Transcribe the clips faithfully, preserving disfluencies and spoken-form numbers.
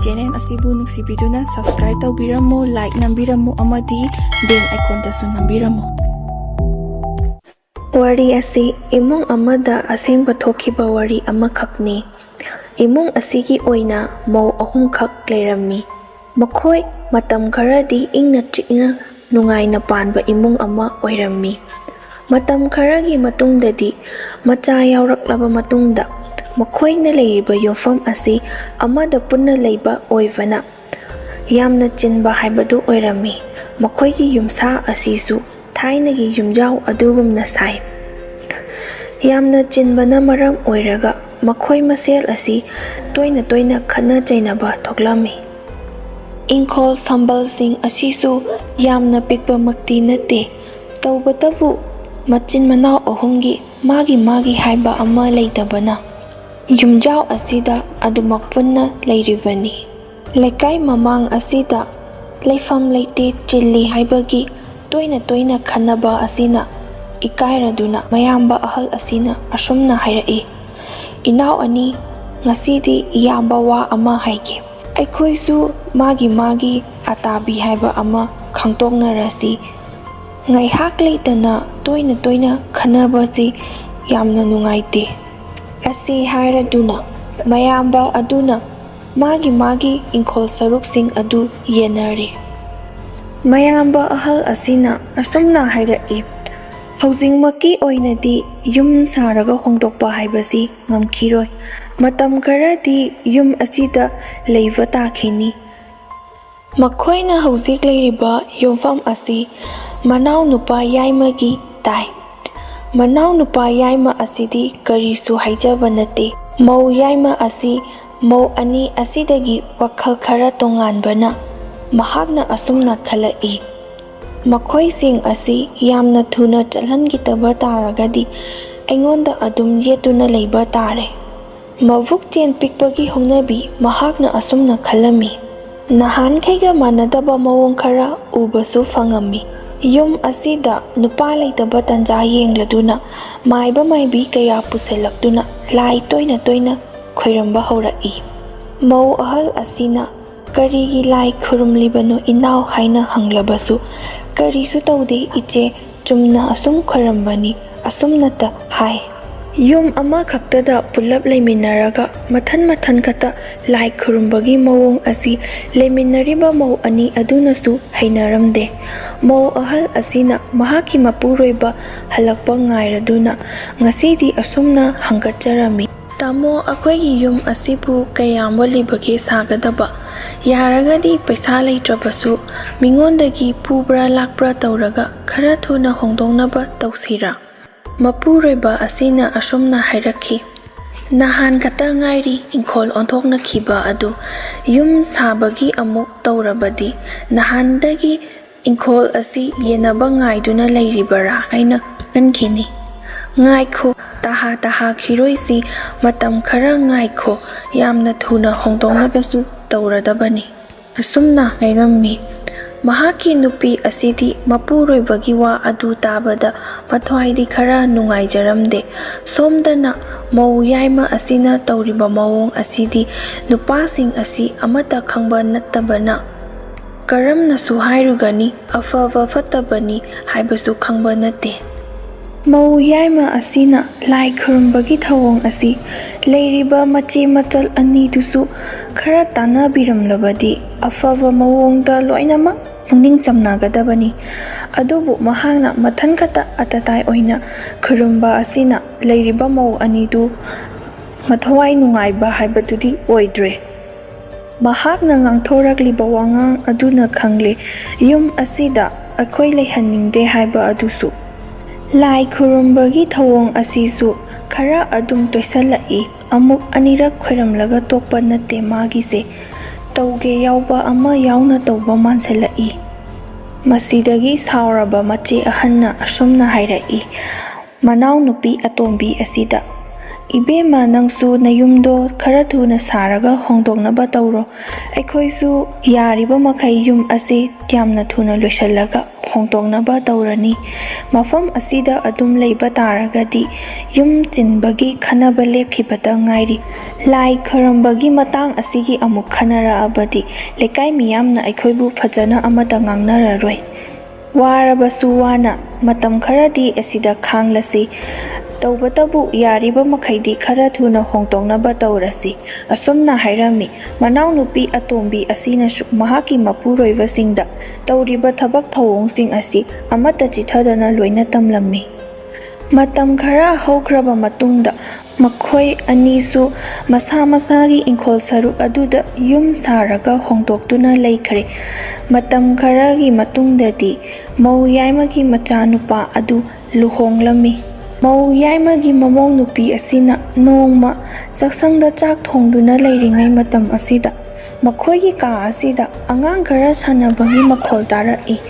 Channel ꯑꯁꯤꯕꯨ ꯅꯨꯡꯁꯤꯕꯤꯗꯨꯅ subscribe ꯇꯧꯕꯤꯔꯝꯃꯨ, like ꯅꯝꯕꯤꯔꯝꯃꯨ ꯑꯃꯗꯤ bell iconꯗꯁꯨ ꯅꯝꯕꯤꯔꯝꯃꯨ꯫ ꯋꯥꯔꯤ ꯑꯁꯤ ꯏꯃꯨꯡ ꯑꯃꯗ ꯑꯁꯦꯡꯕ ꯊꯣꯛꯈꯤꯕ ꯋꯥꯔꯤ ꯑꯃꯈꯛꯅꯤ꯫ ꯏꯃꯨꯡ ꯑꯁꯤꯒꯤ ꯑꯣꯏꯅ ꯃꯧ ꯑꯍꯨꯝꯈꯛ ꯂꯩꯔꯝꯃꯤ꯫ ꯃꯈꯣꯏ ꯃꯇꯝ ꯈꯔꯗꯤ ꯏꯪꯅ ꯆꯤꯛꯅ ꯅꯨꯡꯉꯥꯏꯅ ꯄꯥꯟꯕ ꯏꯃꯨꯡ ꯑꯃ ꯑꯣꯏꯔꯝꯃꯤ꯫ ꯃꯇꯝ ꯈꯔꯒꯤ ꯃꯇꯨꯡꯗꯗꯤ ꯃꯆꯥ ꯌꯥꯎꯔꯛꯂꯕ ꯃꯇꯨꯡꯗ ꯃꯈꯣꯏꯅ ꯂꯩꯔꯤꯕ ꯌꯨꯝꯐꯝ ꯑꯁꯤ ꯑꯃꯗ ꯄꯨꯟꯅ ꯂꯩꯕ ꯑꯣꯏꯕꯅ ꯌꯥꯝꯅ ꯆꯤꯟꯕ ꯍꯥꯏꯕꯗꯨ ꯑꯣꯏꯔꯝꯃꯤ꯫ ꯃꯈꯣꯏꯒꯤ ꯌꯨꯝꯁꯥ ꯑꯁꯤꯁꯨ ꯊꯥꯏꯅꯒꯤ ꯌꯨꯝꯖꯥꯎ ꯑꯗꯨꯒꯨꯝꯅ ꯁꯥꯏ꯫ ꯌꯥꯝꯅ ꯆꯤꯟꯕꯅ ꯃꯔꯝ ꯑꯣꯏꯔꯒ ꯃꯈꯣꯏ ꯃꯁꯦꯜ ꯑꯁꯤ ꯇꯣꯏꯅ ꯇꯣꯏꯅ ꯈꯠꯅ ꯆꯩꯅꯕ ꯊꯣꯛꯂꯝꯃꯤ꯫ ꯏꯪꯈꯣꯜ ꯁꯝꯕꯜꯁꯤꯡ ꯑꯁꯤꯁꯨ ꯌꯥꯝꯅ ꯄꯤꯛꯄꯃꯛꯇꯤ ꯅꯠꯇꯦ꯫ ꯇꯧꯕꯇꯕꯨ ꯃꯆꯤꯟ ꯃꯅꯥꯎ ꯑꯍꯨꯝꯒꯤ ꯃꯥꯒꯤ ꯃꯥꯒꯤ ꯍꯥꯏꯕ ꯑꯃ ꯂꯩꯇꯕꯅ ꯌꯨꯝꯖꯥꯎ ꯑꯁꯤꯗ ꯑꯗꯨꯃꯛ ꯄꯨꯟꯅ ꯂꯩꯔꯤꯕꯅꯤ꯫ ꯂꯩꯀꯥꯏ ꯃꯃꯥꯡ ꯑꯁꯤꯗ ꯂꯩꯐꯝ ꯂꯩꯇꯦ, ꯆꯤꯜꯂꯤ ꯍꯥꯏꯕꯒꯤ ꯇꯣꯏꯅ ꯇꯣꯏꯅ ꯈꯟꯅꯕ ꯑꯁꯤꯅ ꯏꯀꯥꯏꯔꯗꯨꯅ ꯃꯌꯥꯝꯕ ꯑꯍꯜ ꯑꯁꯤꯅ ꯑꯁꯨꯝꯅ ꯍꯥꯏꯔꯛꯏ, "ꯏꯅꯥꯎ ꯑꯅꯤ, ꯉꯁꯤꯗꯤ ꯌꯥꯝꯕ ꯋꯥ ꯑꯃ ꯍꯥꯏꯒꯦ꯫ ꯑꯩꯈꯣꯏꯁꯨ ꯃꯥꯒꯤ ꯃꯥꯒꯤ ꯑꯇꯥꯕꯤ ꯍꯥꯏꯕ ꯑꯃ ꯈꯪꯗꯣꯛꯅꯔꯁꯤ꯫ ꯉꯥꯏꯍꯥꯛ ꯂꯩꯇꯅ ꯇꯣꯏꯅ ꯇꯣꯏꯅ ꯈꯟꯅꯕꯁꯤ ꯌꯥꯝꯅ ꯅꯨꯡꯉꯥꯏꯇꯦ"꯫ ꯑꯁꯤ ꯍꯥꯏꯔꯗꯨꯅ ꯃꯌꯥꯝꯕ ꯑꯗꯨꯅ ꯃꯥꯒꯤ ꯃꯥꯒꯤ ꯏꯪꯈꯣꯜ ꯁꯔꯨꯛꯁꯤꯡ ꯑꯗꯨ ꯌꯦꯟꯅꯔꯦ꯫ ꯃꯌꯥꯝꯕ ꯑꯍꯜ ꯑꯁꯤꯅ ꯑꯁꯨꯝꯅ ꯍꯥꯏꯔꯛꯏ, "ꯍꯧꯖꯤꯛꯃꯛꯀꯤ ꯑꯣꯏꯅꯗꯤ ꯌꯨꯝ ꯁꯥꯔꯒ ꯍꯣꯡꯗꯣꯛꯄ ꯍꯥꯏꯕꯁꯤ ꯉꯝꯈꯤꯔꯣꯏ꯫ ꯃꯇꯝ ꯈꯔꯗꯤ ꯌꯨꯝ ꯑꯁꯤꯗ ꯂꯩꯕ ꯇꯥꯈꯤꯅꯤ"꯫ ꯃꯈꯣꯏꯅ ꯍꯧꯖꯤꯛ ꯂꯩꯔꯤꯕ ꯌꯨꯝꯐꯝ ꯑꯁꯤ ꯃꯅꯥꯎꯅꯨꯄꯥ ꯌꯥꯏꯃꯒꯤ ꯇꯥꯏ꯫ ꯃꯅꯥꯎꯅꯨꯄꯥ ꯌꯥꯏꯃ ꯑꯁꯤꯗꯤ ꯀꯔꯤꯁꯨ ꯍꯥꯏꯖꯕ ꯅꯠꯇꯦ꯫ ꯃꯧ ꯌꯥꯏꯃ ꯑꯁꯤ ꯃꯧ ꯑꯅꯤ ꯑꯁꯤꯗꯒꯤ ꯋꯥꯈꯜ ꯈꯔ ꯇꯣꯉꯥꯟꯕꯅ ꯃꯍꯥꯛꯅ ꯑꯁꯨꯝꯅ ꯈꯜꯂꯛꯏ, "ꯃꯈꯣꯏꯁꯤꯡ ꯑꯁꯤ ꯌꯥꯝꯅ ꯊꯨꯅ ꯆꯠꯍꯟꯈꯤꯗꯕ ꯇꯥꯔꯒꯗꯤ ꯑꯩꯉꯣꯟꯗ ꯑꯗꯨꯝ ꯌꯦꯠꯇꯨꯅ ꯂꯩꯕ ꯇꯥꯔꯦ"꯫ ꯃꯕꯨꯛ ꯆꯦꯟ ꯄꯤꯛꯄꯒꯤ ꯍꯧꯅꯕꯤ ꯃꯍꯥꯛꯅ ꯑꯁꯨꯝꯅ ꯈꯜꯂꯝꯃꯤ꯫ ꯅꯍꯥꯟꯈꯩꯒ ꯃꯥꯟꯅꯗꯕ ꯃꯑꯣꯡ ꯈꯔ ꯎꯕꯁꯨ ꯐꯪꯉꯝꯃꯤ꯫ ꯌꯨꯝ ꯑꯁꯤꯗ ꯅꯨꯄꯥ ꯂꯩꯇꯕ ꯇꯟꯖꯥ ꯌꯦꯡꯂꯗꯨꯅ ꯃꯥꯏꯕ ꯃꯥꯏꯕꯤ ꯀꯌꯥ ꯄꯨꯁꯤꯜꯂꯛꯇꯨꯅ ꯂꯥꯏ ꯇꯣꯏꯅ ꯇꯣꯏꯅ ꯈꯣꯏꯔꯝꯕ ꯍꯧꯔꯛꯏ꯫ ꯃꯧ ꯑꯍꯜ ꯑꯁꯤꯅ "ꯀꯔꯤꯒꯤ ꯂꯥꯏ ꯈꯨꯔꯨꯝꯂꯤꯕꯅꯣ ꯏꯅꯥꯎ?" ꯍꯥꯏꯅ ꯍꯪꯂꯕꯁꯨ, "ꯀꯔꯤꯁꯨ ꯇꯧꯗꯦ ꯏꯆꯦ, ꯆꯨꯝꯅ ꯑꯁꯨꯝ ꯈꯣꯏꯔꯝꯕꯅꯤ" ꯑꯁꯨꯝꯅꯇ ꯍꯥꯏ꯫ ꯌꯨꯝ ꯑꯃꯈꯛꯇꯗ ꯄꯨꯂꯞ ꯂꯩꯃꯤꯟꯅꯔꯒ ꯃꯊꯟ ꯃꯊꯟ ꯈꯛꯇ ꯂꯥꯏ ꯈꯨꯔꯨꯝꯕꯒꯤ ꯃꯑꯣꯡ ꯑꯁꯤ ꯂꯩꯃꯤꯟꯅꯔꯤꯕ ꯃꯧ ꯑꯅꯤ ꯑꯗꯨꯅꯁꯨ ꯍꯩꯅꯔꯝꯗꯦ꯫ ꯃꯧ ꯑꯍꯜ ꯑꯁꯤꯅ ꯃꯍꯥꯛꯀꯤ ꯃꯄꯨꯔꯣꯏꯕ ꯍꯜꯂꯛꯄ ꯉꯥꯏꯔꯗꯨꯅ ꯉꯁꯤꯗꯤ ꯑꯁꯨꯝꯅ ꯍꯪꯒꯠꯆꯔꯝꯃꯤ: "ꯇꯥꯃꯣ, ꯑꯩꯈꯣꯏꯒꯤ ꯌꯨꯝ ꯑꯁꯤꯕꯨ ꯀꯌꯥꯝ ꯋꯥꯠꯂꯤꯕꯒꯦ ꯁꯥꯒꯗꯕ? ꯌꯥꯔꯒꯗꯤ ꯄꯩꯁꯥ ꯂꯩꯇ꯭ꯔꯕꯁꯨ ꯃꯤꯉꯣꯟꯗꯒꯤ ꯄꯨꯕ꯭ꯔꯥ ꯂꯥꯛꯄ꯭ꯔꯥ ꯇꯧꯔꯒ ꯈꯔ ꯊꯨꯅ ꯍꯣꯡꯗꯣꯛꯅꯕ ꯇꯧꯁꯤꯔꯥ?" ꯃꯄꯨꯔꯣꯏꯕ ꯑꯁꯤꯅ ꯑꯁꯨꯝꯅ ꯍꯥꯏꯔꯛꯈꯤ: "ꯅꯍꯥꯟ ꯈꯛꯇ ꯉꯥꯏꯔꯤ ꯏꯪꯈꯣꯜ ꯑꯣꯟꯊꯣꯛꯅꯈꯤꯕ ꯑꯗꯨ꯫ ꯌꯨꯝ ꯁꯥꯕꯒꯤ ꯑꯃꯨꯛ ꯇꯧꯔꯕꯗꯤ ꯅꯍꯥꯟꯗꯒꯤ ꯏꯪꯈꯣꯜ ꯑꯁꯤ ꯌꯦꯟꯅꯕ ꯉꯥꯏꯗꯨꯅ ꯂꯩꯔꯤꯕꯔꯥ ꯍꯥꯏꯅ ꯈꯟꯈꯤꯅꯤ꯫ ꯉꯥꯏꯈꯣ, ꯇꯍꯥ ꯇꯍꯥ ꯈꯤꯔꯣꯏꯁꯤ, ꯃꯇꯝ ꯈꯔ ꯉꯥꯏꯈꯣ, ꯌꯥꯝꯅ ꯊꯨꯅ ꯍꯣꯡꯗꯣꯛꯅꯕꯁꯨ ꯇꯧꯔꯗꯕꯅꯤ" ꯑꯁꯨꯝꯅ ꯍꯥꯏꯔꯝꯃꯤ꯫ ꯃꯍꯥꯛꯀꯤ ꯅꯨꯄꯤ ꯑꯁꯤꯗꯤ ꯃꯄꯨꯔꯣꯏꯕꯒꯤ ꯋꯥ ꯑꯗꯨ ꯇꯥꯕꯗ ꯃꯊ꯭ꯋꯥꯏꯗꯤ ꯈꯔ ꯅꯨꯡꯉꯥꯏꯖꯔꯝꯗꯦ꯫ ꯁꯣꯝꯗꯅ ꯃꯧ ꯌꯥꯏꯃ ꯑꯁꯤꯅ ꯇꯧꯔꯤꯕ ꯃꯑꯣꯡ ꯑꯁꯤꯗꯤ ꯅꯨꯄꯥꯁꯤꯡ ꯑꯁꯤ ꯑꯃꯠꯇ ꯈꯪꯕ ꯅꯠꯇꯕꯅ ꯀꯔꯝꯅꯁꯨ ꯍꯥꯏꯔꯨꯒꯅꯤ, ꯑꯐꯕ ꯐꯠꯇꯕꯅꯤ ꯍꯥꯏꯕꯁꯨ ꯈꯪꯕ ꯅꯠꯇꯦ꯫ ꯃꯧ ꯌꯥꯏꯃ ꯑꯁꯤꯅ ꯂꯥꯏ ꯈꯨꯔꯨꯝꯕꯒꯤ ꯊꯧꯑꯣꯡ ꯑꯁꯤ ꯂꯩꯔꯤꯕ ꯃꯆꯦ ꯃꯆꯜ ꯑꯅꯤꯗꯨꯁꯨ ꯈꯔ ꯇꯥꯟꯅꯕꯤꯔꯝꯂꯕꯗꯤ ꯑꯐꯕ ꯃꯑꯣꯡꯗ ꯂꯣꯏꯅꯃꯛ ꯄꯨꯛꯅꯤꯡ ꯆꯝꯅꯒꯗꯕꯅꯤ꯫ ꯑꯗꯨꯕꯨ ꯃꯍꯥꯛꯅ ꯃꯊꯟ ꯈꯛꯇ ꯑꯇꯇꯥꯏ ꯑꯣꯏꯅ ꯈꯨꯔꯨꯝꯕ ꯑꯁꯤꯅ ꯂꯩꯔꯤꯕ ꯃꯧ ꯑꯅꯤꯗꯨ ꯃꯊꯋꯥꯏ ꯅꯨꯡꯉꯥꯏꯕ ꯍꯥꯏꯕꯗꯨꯗꯤ ꯑꯣꯏꯗ꯭ꯔꯦ꯫ ꯃꯍꯥꯛꯅ ꯉꯥꯡꯊꯣꯔꯛꯂꯤꯕ ꯋꯥꯉꯥꯡ ꯑꯗꯨꯅ ꯈꯪꯂꯦ, ꯌꯨꯝ ꯑꯁꯤꯗ ꯑꯩꯈꯣꯏ ꯂꯩꯍꯟꯅꯤꯡꯗꯦ ꯍꯥꯏꯕ ꯑꯗꯨꯁꯨ꯫ ꯂꯥꯏ ꯈꯨꯔꯨꯝꯕꯒꯤ ꯊꯧꯑꯣꯡ ꯑꯁꯤꯁꯨ ꯈꯔ ꯑꯗꯨꯝ ꯇꯣꯏꯁꯜꯂꯛꯏ꯫ ꯑꯃꯨꯛ ꯑꯅꯤꯔꯛ ꯈꯣꯏꯔꯝꯂꯒ ꯇꯣꯛꯄ ꯅꯠꯇꯦ ꯃꯥꯒꯤꯁꯦ꯫ ꯇꯧꯒꯦ ꯌꯥꯎꯕ ꯑꯃ ꯌꯥꯎꯅ ꯇꯧꯕ ꯃꯥꯟꯁꯤꯜꯂꯛꯏ꯫ ꯃꯁꯤꯗꯒꯤ ꯁꯥꯎꯔꯕ ꯃꯆꯦ ꯑꯍꯟꯅ ꯑꯁꯨꯝꯅ ꯍꯥꯏꯔꯛꯏ, ꯃꯅꯥꯎꯅꯨꯄꯤ ꯑꯇꯣꯝꯕꯤ ꯑꯁꯤꯗ, "ꯏꯕꯦꯝꯃ, ꯅꯪꯁꯨ ꯅꯌꯨꯝꯗꯣ ꯈꯔ ꯊꯨꯅ ꯁꯥꯔꯒ ꯍꯣꯡꯗꯣꯛꯅꯕ ꯇꯧꯔꯣ꯫ ꯑꯩꯈꯣꯏꯁꯨ ꯌꯥꯔꯤꯕ ꯃꯈꯩ ꯌꯨꯝ ꯑꯁꯤ ꯌꯥꯝꯅ ꯊꯨꯅ ꯂꯣꯏꯁꯤꯜꯂꯒ ꯍꯣꯡꯗꯣꯛꯅꯕ ꯇꯧꯔꯅꯤ꯫ ꯃꯐꯝ ꯑꯁꯤꯗ ꯑꯗꯨꯝ ꯂꯩꯕ ꯇꯥꯔꯒꯗꯤ ꯌꯨꯝ ꯆꯤꯟꯕꯒꯤ ꯈꯟꯅꯕ ꯂꯦꯞꯈꯤꯕꯇ ꯉꯥꯏꯔꯤ꯫ ꯂꯥꯏ ꯈꯣꯏꯔꯝꯕꯒꯤ ꯃꯇꯥꯡ ꯑꯁꯤꯒꯤ ꯑꯃꯨꯛ ꯈꯟꯅꯔꯛꯑꯕꯗꯤ ꯂꯩꯀꯥꯏ ꯃꯤꯌꯥꯝꯅ ꯑꯩꯈꯣꯏꯕꯨ ꯐꯖꯅ ꯑꯃꯠꯇ ꯉꯥꯡꯅꯔꯔꯣꯏ꯫ ꯋꯥꯔꯕꯁꯨ ꯋꯥꯅ ꯃꯇꯝ ꯈꯔꯗꯤ ꯑꯁꯤꯗ ꯈꯥꯡꯂꯁꯤ꯫ ꯇꯧꯕꯇꯕꯨ ꯌꯥꯔꯤꯕ ꯃꯈꯩꯗꯤ ꯈꯔ ꯊꯨꯅ ꯍꯣꯡꯗꯣꯛꯅꯕ ꯇꯧꯔꯁꯤ꯫ ꯑꯁꯨꯝꯅ ꯍꯥꯏꯔꯝꯃꯤ꯫ ꯃꯅꯥꯎꯅꯨꯄꯤ ꯑꯇꯣꯝꯕꯤ ꯑꯁꯤꯅꯁꯨ ꯃꯍꯥꯛꯀꯤ ꯃꯄꯨꯔꯣꯏꯕꯁꯤꯡꯗ ꯇꯧꯔꯤꯕ ꯊꯕꯛ ꯊꯧꯑꯣꯡꯁꯤꯡ ꯑꯁꯤ ꯑꯃꯠꯇ ꯆꯤꯊꯗꯅ ꯂꯣꯏꯅ ꯇꯝꯂꯝꯃꯤ꯫ ꯃꯇꯝ ꯈꯔ ꯍꯧꯈ꯭ꯔꯕ ꯃꯇꯨꯡꯗ ꯃꯈꯣꯏ ꯑꯅꯤꯁꯨ ꯃꯁꯥ ꯃꯁꯥꯒꯤ ꯏꯪꯈꯣꯜ ꯁꯔꯨꯛ ꯑꯗꯨꯗ ꯌꯨꯝ ꯁꯥꯔꯒ ꯍꯣꯡꯗꯣꯛꯇꯨꯅ ꯂꯩꯈ꯭ꯔꯦ꯫ ꯃꯇꯝ ꯈꯔꯒꯤ ꯃꯇꯨꯡꯗꯗꯤ ꯃꯧ ꯌꯥꯏꯃꯒꯤ ꯃꯆꯥꯅꯨꯄꯥ ꯑꯗꯨ ꯂꯨꯍꯣꯡꯂꯝꯃꯤ꯫ ꯃꯧ ꯌꯥꯏꯃꯒꯤ ꯃꯃꯧ ꯅꯨꯄꯤ ꯑꯁꯤꯅ ꯅꯣꯡꯃ ꯆꯥꯛꯁꯪꯗ ꯆꯥꯛ ꯊꯣꯡꯗꯨꯅ ꯂꯩꯔꯤꯉꯩ ꯃꯇꯝ ꯑꯁꯤꯗ ꯃꯈꯣꯏꯒꯤ ꯀꯥ ꯑꯁꯤꯗ ꯑꯉꯥꯡ ꯈꯔ ꯁꯥꯟꯅꯕꯒꯤ ꯃꯈꯣꯜ ꯇꯥꯔꯛꯏ꯫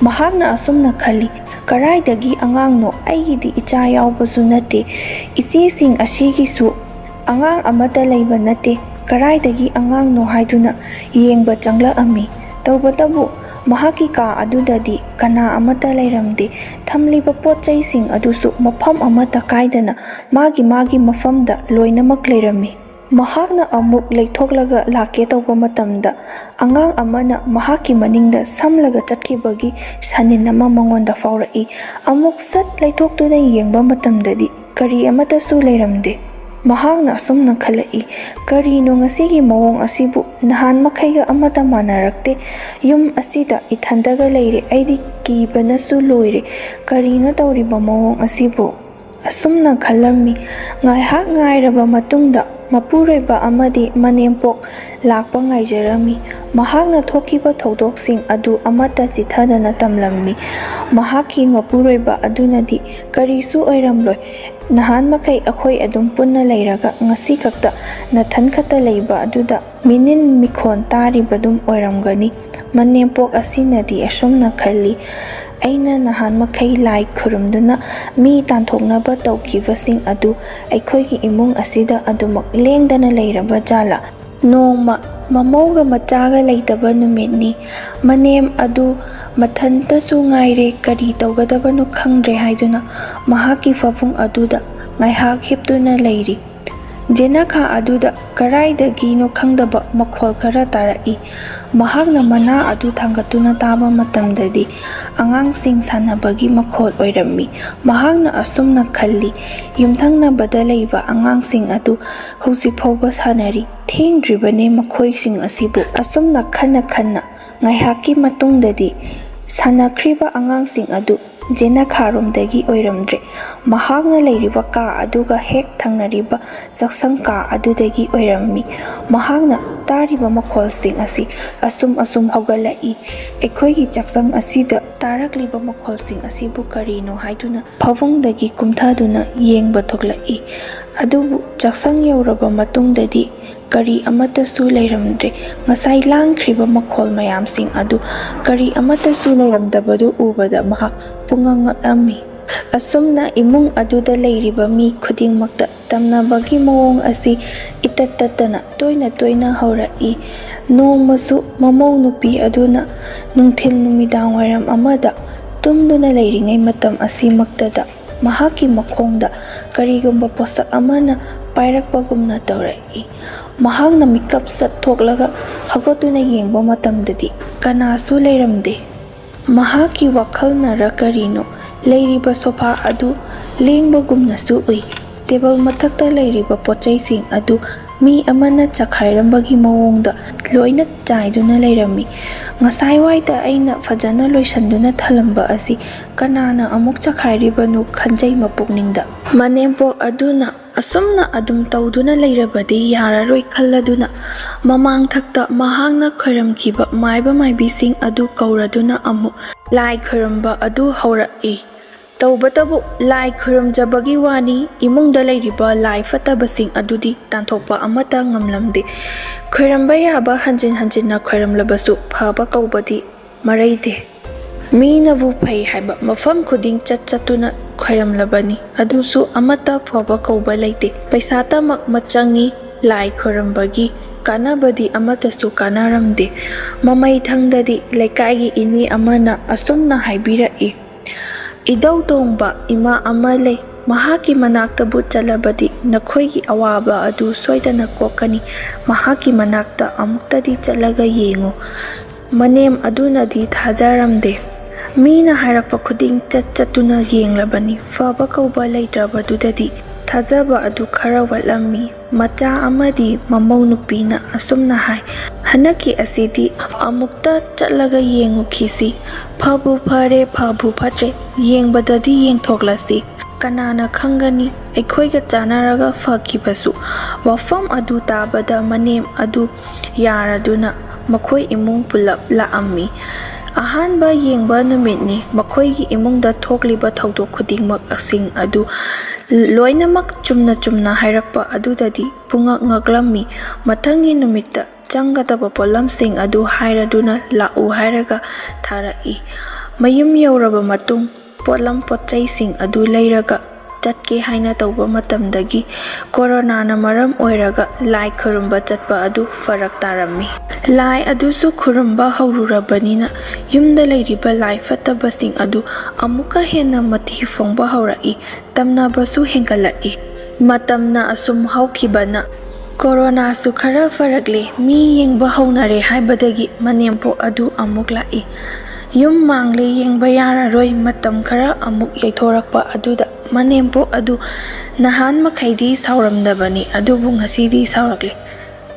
ꯃꯍꯥꯛꯅ ꯑꯁꯨꯝꯅ ꯈꯜꯂꯤ, "ꯀꯔꯥꯏꯗꯒꯤ ꯑꯉꯥꯡꯅꯣ? ꯑꯩꯒꯤꯗꯤ ꯏꯆꯥ ꯌꯥꯎꯕꯁꯨ ꯅꯠꯇꯦ꯫ ꯏꯆꯦꯁꯤꯡ ꯑꯁꯤꯒꯤꯁꯨ ꯑꯉꯥꯡ ꯑꯃꯠꯇ ꯂꯩꯕ ꯅꯠꯇꯦ꯫ ꯀꯔꯥꯏꯗꯒꯤ ꯑꯉꯥꯡꯅꯣ?" ꯍꯥꯏꯗꯨꯅ ꯌꯦꯡꯕ ꯆꯪꯂꯛꯑꯝꯃꯤ꯫ ꯇꯧꯕꯇꯕꯨ ꯃꯍꯥꯛꯀꯤ ꯀꯥ ꯑꯗꯨꯗꯗꯤ ꯀꯅꯥ ꯑꯃꯠꯇ ꯂꯩꯔꯝꯗꯦ꯫ ꯊꯝꯂꯤꯕ ꯄꯣꯠ ꯆꯩꯁꯤꯡ ꯑꯗꯨꯁꯨ ꯃꯐꯝ ꯑꯃꯠꯇ ꯀꯥꯏꯗꯅ ꯃꯥꯒꯤ ꯃꯥꯒꯤ ꯃꯐꯝꯗ ꯂꯣꯏꯅꯃꯛ ꯂꯩꯔꯝꯃꯤ꯫ ꯃꯍꯥꯛꯅ ꯑꯃꯨꯛ ꯂꯩꯊꯣꯛꯂꯒ ꯂꯥꯛꯀꯦ ꯇꯧꯕ ꯃꯇꯝꯗ ꯑꯉꯥꯡ ꯑꯃꯅ ꯃꯍꯥꯛꯀꯤ ꯃꯅꯤꯡꯗ ꯁꯝꯂꯒ ꯆꯠꯈꯤꯕꯒꯤ ꯁꯅꯤꯟ ꯑꯃ ꯃꯉꯣꯟꯗ ꯐꯥꯎꯔꯛꯏ꯫ ꯑꯃꯨꯛ ꯁꯠ ꯂꯩꯊꯣꯛꯇꯨꯅ ꯌꯦꯡꯕ ꯃꯇꯝꯗꯗꯤ ꯀꯔꯤ ꯑꯃꯠꯇꯁꯨ ꯂꯩꯔꯝꯗꯦ꯫ ꯃꯍꯥꯛꯅ ꯑꯁꯨꯝꯅ ꯈꯜꯂꯛꯏ, "ꯀꯔꯤꯅꯣ ꯉꯁꯤꯒꯤ ꯃꯑꯣꯡ ꯑꯁꯤꯕꯨ? ꯅꯍꯥꯟ ꯃꯈꯩꯒ ꯑꯃꯠꯇ ꯃꯥꯟꯅꯔꯛꯇꯦ꯫ ꯌꯨꯝ ꯑꯁꯤꯗ ꯏꯊꯟꯗꯒ ꯂꯩꯔꯦ꯫ ꯑꯩꯗꯤ ꯀꯤꯕꯅꯁꯨ ꯂꯣꯏꯔꯦ꯫ ꯀꯔꯤꯅꯣ ꯇꯧꯔꯤꯕ ꯃꯑꯣꯡ ꯑꯁꯤꯕꯨ?" ꯑꯁꯨꯝꯅ ꯈꯜꯂꯝꯃꯤ꯫ ꯉꯥꯏꯍꯥꯛ ꯉꯥꯏꯔꯕ ꯃꯇꯨꯡꯗ ꯃꯄꯨꯔꯣꯏꯕ ꯑꯃꯗꯤ ꯃꯅꯦꯝꯄꯣꯛ ꯂꯥꯛꯄ ꯉꯥꯏꯖꯔꯝꯃꯤ꯫ ꯃꯍꯥꯛꯅ ꯊꯣꯛꯈꯤꯕ ꯊꯧꯗꯣꯛꯁꯤꯡ ꯑꯗꯨ ꯑꯃꯠꯇ ꯆꯤꯊꯗꯅ ꯇꯝꯂꯝꯃꯤ꯫ ꯃꯍꯥꯛꯀꯤ ꯃꯄꯨꯔꯣꯏꯕ ꯑꯗꯨꯅꯗꯤ, "ꯀꯔꯤꯁꯨ ꯑꯣꯏꯔꯝꯂꯣꯏ꯫ ꯅꯍꯥꯟ ꯃꯈꯩ ꯑꯩꯈꯣꯏ ꯑꯗꯨꯝ ꯄꯨꯟꯅ ꯂꯩꯔꯒ ꯉꯁꯤ ꯈꯛꯇ ꯅꯊꯟ ꯈꯛꯇ ꯂꯩꯕ ꯑꯗꯨꯗ ꯃꯤꯅꯤꯟ ꯃꯤꯈꯣꯟ ꯇꯥꯔꯤꯕꯗꯨꯝ ꯑꯣꯏꯔꯝꯒꯅꯤ"꯫ ꯃꯅꯦꯝꯄꯣꯛ ꯑꯁꯤꯅꯗꯤ ꯑꯁꯨꯝꯅ ꯈꯜꯂꯤ, "ꯑꯩꯅ ꯅꯍꯥꯟ ꯃꯈꯩ ꯂꯥꯏ ꯈꯨꯔꯨꯝꯗꯨꯅ ꯃꯤ ꯇꯥꯟꯊꯣꯛꯅꯕ ꯇꯧꯈꯤꯕꯁꯤꯡ ꯑꯗꯨ ꯑꯩꯈꯣꯏꯒꯤ ꯏꯃꯨꯡ ꯑꯁꯤꯗ ꯑꯗꯨꯃꯛ ꯂꯦꯡꯗꯅ ꯂꯩꯔꯕ ꯖꯥꯠꯂꯥ?" ꯅꯣꯡꯃ ꯃꯃꯧꯒ ꯃꯆꯥꯒ ꯂꯩꯇꯕ ꯅꯨꯃꯤꯠꯅꯤ꯫ ꯃꯅꯦꯝ ꯑꯗꯨ ꯃꯊꯟꯇꯁꯨ ꯉꯥꯏꯔꯦ, ꯀꯔꯤ ꯇꯧꯒꯗꯕꯅꯣ ꯈꯪꯗ꯭ꯔꯦ ꯍꯥꯏꯗꯨꯅ ꯃꯍꯥꯛꯀꯤ ꯐꯃꯨꯡ ꯑꯗꯨꯗ ꯉꯥꯏꯍꯥꯛ ꯍꯤꯞꯇꯨꯅ ꯂꯩꯔꯤ꯫ ꯖꯦꯅꯈꯥ ꯑꯗꯨꯗ ꯀꯗꯥꯏꯗꯒꯤꯅꯣ ꯈꯪꯗꯕ ꯃꯈꯣꯜ ꯈꯔ ꯇꯥꯔꯛꯏ꯫ ꯃꯍꯥꯛꯅ ꯃꯅꯥ ꯑꯗꯨ ꯊꯥꯡꯒꯠꯇꯨꯅ ꯇꯥꯕ ꯃꯇꯝꯗꯗꯤ ꯑꯉꯥꯡꯁꯤꯡ ꯁꯥꯟꯅꯕꯒꯤ ꯃꯈꯣꯜ ꯑꯣꯏꯔꯝꯃꯤ꯫ ꯃꯍꯥꯛꯅ ꯑꯁꯨꯝꯅ ꯈꯜꯂꯤ, "ꯌꯨꯝꯊꯪꯅꯕꯗ ꯂꯩꯕ ꯑꯉꯥꯡꯁꯤꯡ ꯑꯗꯨ ꯍꯧꯖꯤꯛ ꯐꯥꯎꯕ ꯁꯥꯟꯅꯔꯤ꯫ ꯊꯦꯡꯗ꯭ꯔꯤꯕꯅꯦ ꯃꯈꯣꯏꯁꯤꯡ ꯑꯁꯤꯕꯨ꯫" ꯑꯁꯨꯝꯅ ꯈꯟꯅ ꯈꯟꯅ ꯉꯥꯏꯍꯥꯛꯀꯤ ꯃꯇꯨꯡꯗꯗꯤ ꯁꯥꯟꯅꯈ꯭ꯔꯤꯕ ꯑꯉꯥꯡꯁꯤꯡ ꯑꯗꯨ ꯖꯦꯅꯈꯥꯔꯣꯝꯗꯒꯤ ꯑꯣꯏꯔꯝꯗ꯭ꯔꯦ꯫ ꯃꯍꯥꯛꯅ ꯂꯩꯔꯤꯕ ꯀꯥ ꯑꯗꯨꯒ ꯍꯦꯛ ꯊꯪꯅꯔꯤꯕ ꯆꯥꯛꯁꯪ ꯀꯥ ꯑꯗꯨꯗꯒꯤ ꯑꯣꯏꯔꯝꯃꯤ꯫ ꯃꯍꯥꯛꯅ ꯇꯥꯔꯤꯕ ꯃꯈꯣꯜꯁꯤꯡ ꯑꯁꯤ ꯑꯁꯨꯝ ꯑꯁꯨꯝ ꯍꯧꯒꯠꯂꯛꯏ꯫ ꯑꯩꯈꯣꯏꯒꯤ ꯆꯥꯛꯁꯪ ꯑꯁꯤꯗ ꯇꯥꯔꯛꯂꯤꯕ ꯃꯈꯣꯜꯁꯤꯡ ꯑꯁꯤꯕꯨ ꯀꯔꯤꯅꯣ ꯍꯥꯏꯗꯨꯅ ꯐꯃꯨꯡꯗꯒꯤ ꯀꯨꯝꯊꯗꯨꯅ ꯌꯦꯡꯕ ꯊꯣꯛꯂꯛꯏ꯫ ꯑꯗꯨꯕꯨ ꯆꯥꯛꯁꯪ ꯌꯧꯔꯕ ꯃꯇꯨꯡꯗꯗꯤ ꯀꯔꯤ ꯑꯃꯠꯇꯁꯨ ꯂꯩꯔꯝꯗ꯭ꯔꯦ꯫ ꯉꯁꯥꯏ ꯂꯥꯡꯈ꯭ꯔꯤꯕ ꯃꯈꯣꯜ ꯃꯌꯥꯝꯁꯤꯡ ꯑꯗꯨ ꯀꯔꯤ ꯑꯃꯠꯇꯁꯨ ꯂꯩꯔꯝꯗꯕꯗꯨ ꯎꯕꯗ ꯃꯍꯥꯛ ꯄꯨꯡꯉꯛ ꯉꯛꯂꯝꯃꯤ꯫ ꯑꯁꯨꯝꯅ ꯏꯃꯨꯡ ꯑꯗꯨꯗ ꯂꯩꯔꯤꯕ ꯃꯤ ꯈꯨꯗꯤꯡꯃꯛꯇ ꯇꯝꯅꯕꯒꯤ ꯃꯑꯣꯡ ꯑꯁꯤ ꯏꯇꯠ ꯇꯠꯇꯅ ꯇꯣꯏꯅ ꯇꯣꯏꯅ ꯍꯧꯔꯛꯏ꯫ ꯅꯣꯡꯃꯁꯨ ꯃꯃꯧ ꯅꯨꯄꯤ ꯑꯗꯨꯅ ꯅꯨꯡꯊꯤꯜ ꯅꯨꯃꯤꯗꯥꯡ ꯋꯥꯏꯔꯝ ꯑꯃꯗ ꯇꯨꯝꯗꯨꯅ ꯂꯩꯔꯤꯉꯩ ꯃꯇꯝ ꯑꯁꯤꯃꯛꯇꯗ ꯃꯍꯥꯛꯀꯤ ꯃꯈꯣꯡꯗ ꯀꯔꯤꯒꯨꯝꯕ ꯄꯣꯠꯁꯛ ꯑꯃꯅ ꯄꯥꯏꯔꯛꯄꯒꯨꯝꯅ ꯇꯧꯔꯛꯏ꯫ ꯃꯍꯥꯛꯅ ꯃꯤꯀꯞ ꯁꯠ ꯊꯣꯛꯂꯒ ꯍꯧꯒꯠꯇꯨꯅ ꯌꯦꯡꯕ ꯃꯇꯝꯗꯗꯤ ꯀꯅꯥꯁꯨ ꯂꯩꯔꯝꯗꯦ꯫ ꯃꯍꯥꯛꯀꯤ ꯋꯥꯈꯜꯅꯔ ꯀꯔꯤꯅꯣ, ꯂꯩꯔꯤꯕ ꯁꯣꯐꯥ ꯑꯗꯨ ꯂꯦꯡꯕꯒꯨꯝꯅꯁꯨ ꯎꯏ꯫ ꯇꯦꯕꯜ ꯃꯊꯛꯇ ꯂꯩꯔꯤꯕ ꯄꯣꯠꯆꯩꯁꯤꯡ ꯑꯗꯨ ꯃꯤ ꯑꯃꯅ ꯆꯈꯥꯏꯔꯝꯕꯒꯤ ꯃꯑꯣꯡꯗ ꯂꯣꯏꯅ ꯆꯥꯏꯗꯨꯅ ꯂꯩꯔꯝꯃꯤ꯫ ꯉꯁꯥꯏꯋꯥꯏꯗ ꯑꯩꯅ ꯐꯖꯅ ꯂꯣꯏꯁꯟꯗꯨꯅ ꯊꯝꯂꯝꯕ ꯑꯁꯤ ꯀꯅꯥꯅ ꯑꯃꯨꯛ ꯆꯈꯥꯏꯔꯤꯕꯅꯣ ꯈꯟꯖꯩ ꯃꯄꯨꯛꯅꯤꯡꯗ꯫ ꯃꯅꯦꯝꯄꯣꯛ ꯑꯗꯨꯅ ꯑꯁꯨꯝꯅ ꯑꯗꯨꯝ ꯇꯧꯗꯨꯅ ꯂꯩꯔꯕꯗꯤ ꯌꯥꯔꯔꯣꯏ ꯈꯜꯂꯗꯨꯅ ꯃꯃꯥꯡꯊꯛꯇ ꯃꯍꯥꯛꯅ ꯈꯣꯏꯔꯝꯈꯤꯕ ꯃꯥꯏꯕ ꯃꯥꯏꯕꯤꯁꯤꯡ ꯑꯗꯨ ꯀꯧꯔꯗꯨꯅ ꯑꯃꯨꯛ ꯂꯥꯏ ꯈꯣꯏꯔꯝꯕ ꯑꯗꯨ ꯍꯧꯔꯛꯏ꯫ ꯇꯧꯕꯇꯕꯨ ꯂꯥꯏ ꯈꯣꯏꯔꯝꯖꯕꯒꯤ ꯋꯥꯅꯤ, ꯏꯃꯨꯡꯗ ꯂꯩꯔꯤꯕ ꯂꯥꯏ ꯐꯠꯇꯕꯁꯤꯡ ꯑꯗꯨꯗꯤ ꯇꯥꯟꯊꯣꯛꯄ ꯑꯃꯠꯇ ꯉꯝꯂꯝꯗꯦ꯫ ꯈꯣꯏꯔꯝꯕ ꯌꯥꯕ ꯍꯟꯖꯤꯟ ꯍꯟꯖꯤꯟꯅ ꯈꯣꯏꯔꯝꯂꯕꯁꯨ ꯐꯕ ꯀꯧꯕꯗꯤ ꯃꯔꯩꯗꯦ꯫ ꯃꯤꯅꯕꯨ ꯐꯩ ꯍꯥꯏꯕ ꯃꯐꯝ ꯈꯨꯗꯤꯡ ꯆꯠ ꯆꯠꯇꯨꯅ ꯈꯣꯏꯔꯝꯂꯕꯅꯤ, ꯑꯗꯨꯁꯨ ꯑꯃꯠꯇ ꯐꯕ ꯀꯧꯕ ꯂꯩꯇꯦ꯫ ꯄꯩꯁꯥꯇꯃꯛ ꯃꯆꯪꯉꯤ ꯂꯥꯏ ꯈꯣꯏꯔꯝꯕꯒꯤ ꯀꯥꯟꯅꯕꯗꯤ ꯑꯃꯠꯇꯁꯨ ꯀꯥꯟꯅꯔꯝꯗꯦ꯫ ꯃꯃꯩ ꯊꯪꯗꯗꯤ ꯂꯩꯀꯥꯏꯒꯤ ꯏꯅꯦ ꯑꯃꯅ ꯑꯁꯨꯝꯅ ꯍꯥꯏꯕꯤꯔꯛꯏ, "ꯏꯙꯧ ꯇꯣꯡꯕ ꯏꯃꯥ ꯑꯃ ꯂꯩ꯫ ꯃꯍꯥꯛꯀꯤ ꯃꯅꯥꯛꯇꯕꯨ ꯆꯠꯂꯕꯗꯤ ꯅꯈꯣꯏꯒꯤ ꯑꯋꯥꯕ ꯑꯗꯨ ꯁꯣꯏꯗꯅ ꯀꯣꯛꯀꯅꯤ꯫ ꯃꯍꯥꯛꯀꯤ ꯃꯅꯥꯛꯇ ꯑꯃꯨꯛꯇꯗꯤ ꯆꯠꯂꯒ ꯌꯦꯡꯉꯨ꯫" ꯃꯅꯦꯝ ꯑꯗꯨꯅꯗꯤ ꯊꯥꯖꯔꯝꯗꯦ꯫ ꯃꯤꯅ ꯍꯥꯏꯔꯛꯄ ꯈꯨꯗꯤꯡ ꯆꯠ ꯆꯠꯇꯨꯅ ꯌꯦꯡꯂꯕꯅꯤ꯫ ꯐꯕ ꯀꯧꯕ ꯂꯩꯇ꯭ꯔꯕꯗꯨꯗꯗꯤ ꯊꯥꯖꯕ ꯑꯗꯨ ꯈꯔ ꯋꯥꯠꯂꯝꯃꯤ꯫ ꯃꯆꯥ ꯑꯃꯗꯤ ꯃꯃꯧ ꯅꯨꯄꯤꯅ ꯑꯁꯨꯝꯅ ꯍꯥꯏ, "ꯍꯟꯗꯛꯀꯤ ꯑꯁꯤꯗꯤ ꯑꯃꯨꯛꯇ ꯆꯠꯂꯒ ꯌꯦꯡꯉꯨꯈꯤꯁꯤ꯫ ꯐꯕꯨ ꯐꯔꯦ, ꯐꯕꯨ ꯐꯠꯇ꯭ꯔꯦ, ꯌꯦꯡꯕꯗꯗꯤ ꯌꯦꯡꯊꯣꯛꯂꯁꯤ꯫ ꯀꯅꯥꯅ ꯈꯪꯒꯅꯤ, ꯑꯩꯈꯣꯏꯒ ꯆꯥꯟꯅꯔꯒ ꯐꯈꯤꯕꯁꯨ꯫" ꯋꯥꯐꯝ ꯑꯗꯨ ꯇꯥꯕꯗ ꯃꯅꯦꯝ ꯑꯗꯨ ꯌꯥꯔꯗꯨꯅ ꯃꯈꯣꯏ ꯏꯃꯨꯡ ꯄꯨꯂꯞ ꯂꯥꯛꯑꯝꯃꯤ꯫ ꯑꯍꯥꯟꯕ ꯌꯦꯡꯕ ꯅꯨꯃꯤꯠꯅꯤ꯫ ꯃꯈꯣꯏꯒꯤ ꯏꯃꯨꯡꯗ ꯊꯣꯛꯂꯤꯕ ꯊꯧꯗꯣꯛ ꯈꯨꯗꯤꯡꯃꯛꯁꯤꯡ ꯑꯗꯨ ꯂꯣꯏꯅꯃꯛ ꯆꯨꯝꯅ ꯆꯨꯝꯅ ꯍꯥꯏꯔꯛꯄ ꯑꯗꯨꯗꯗꯤ ꯄꯨꯡꯉꯛ ꯉꯛꯂꯝꯃꯤ꯫ ꯃꯊꯪꯒꯤ ꯅꯨꯃꯤꯠꯇ ꯆꯪꯒꯗꯕ ꯄꯣꯠꯂꯝꯁꯤꯡ ꯑꯗꯨ ꯍꯥꯏꯔꯗꯨꯅ ꯂꯥꯛꯎ ꯍꯥꯏꯔꯒ ꯊꯥꯔꯛꯏ꯫ ꯃꯌꯨꯝ ꯌꯧꯔꯕ ꯃꯇꯨꯡ ꯄꯣꯠꯂꯝ ꯄꯣꯠꯆꯩꯁꯤꯡ ꯑꯗꯨ ꯂꯩꯔꯒ ꯆꯠꯀꯦ ꯍꯥꯏꯅ ꯇꯧꯕ ꯃꯇꯝꯗꯒꯤ ꯀꯣꯔꯣꯅꯥꯅ ꯃꯔꯝ ꯑꯣꯏꯔꯒ ꯂꯥꯏ ꯈꯨꯔꯨꯝꯕ ꯆꯠꯄ ꯑꯗꯨ ꯐꯔꯛ ꯇꯥꯔꯝꯃꯤ꯫ ꯂꯥꯏ ꯑꯗꯨꯁꯨ ꯈꯨꯔꯨꯝꯕ ꯍꯧꯔꯨꯔꯕꯅꯤꯅ ꯌꯨꯝꯗ ꯂꯩꯔꯤꯕ ꯂꯥꯏ ꯐꯠꯇꯕꯁꯤꯡ ꯑꯗꯨ ꯑꯃꯨꯛꯀ ꯍꯦꯟꯅ ꯃꯊꯤ ꯐꯣꯡꯕ ꯍꯧꯔꯛꯏ꯫ ꯇꯝꯅꯕꯁꯨ ꯍꯦꯟꯒꯠꯂꯛꯏ꯫ ꯃꯇꯝꯅ ꯑꯁꯨꯝ ꯍꯧꯈꯤꯕꯅ ꯀꯣꯔꯣꯅꯥꯁꯨ ꯈꯔ ꯐꯔꯛꯂꯦ꯫ ꯃꯤ ꯌꯦꯡꯕ ꯍꯧꯅꯔꯦ ꯍꯥꯏꯕꯗꯒꯤ ꯃꯅꯦꯝꯄꯣꯛ ꯑꯗꯨ ꯑꯃꯨꯛ ꯂꯥꯛꯏ꯫ ꯌꯨꯝ ꯃꯥꯡꯂꯦ, ꯌꯦꯡꯕ ꯌꯥꯔꯔꯣꯏ꯫ ꯃꯇꯝ ꯈꯔ ꯑꯃꯨꯛ ꯌꯩꯊꯣꯔꯛꯄ ꯑꯗꯨꯗ ꯃꯅꯦꯝꯄꯣꯛ ꯑꯗꯨ ꯅꯍꯥꯟ ꯃꯈꯩꯗꯤ ꯁꯥꯎꯔꯝꯗꯕꯅꯤ, ꯑꯗꯨꯕꯨ ꯉꯁꯤꯗꯤ ꯁꯥꯎꯔꯛꯂꯦ꯫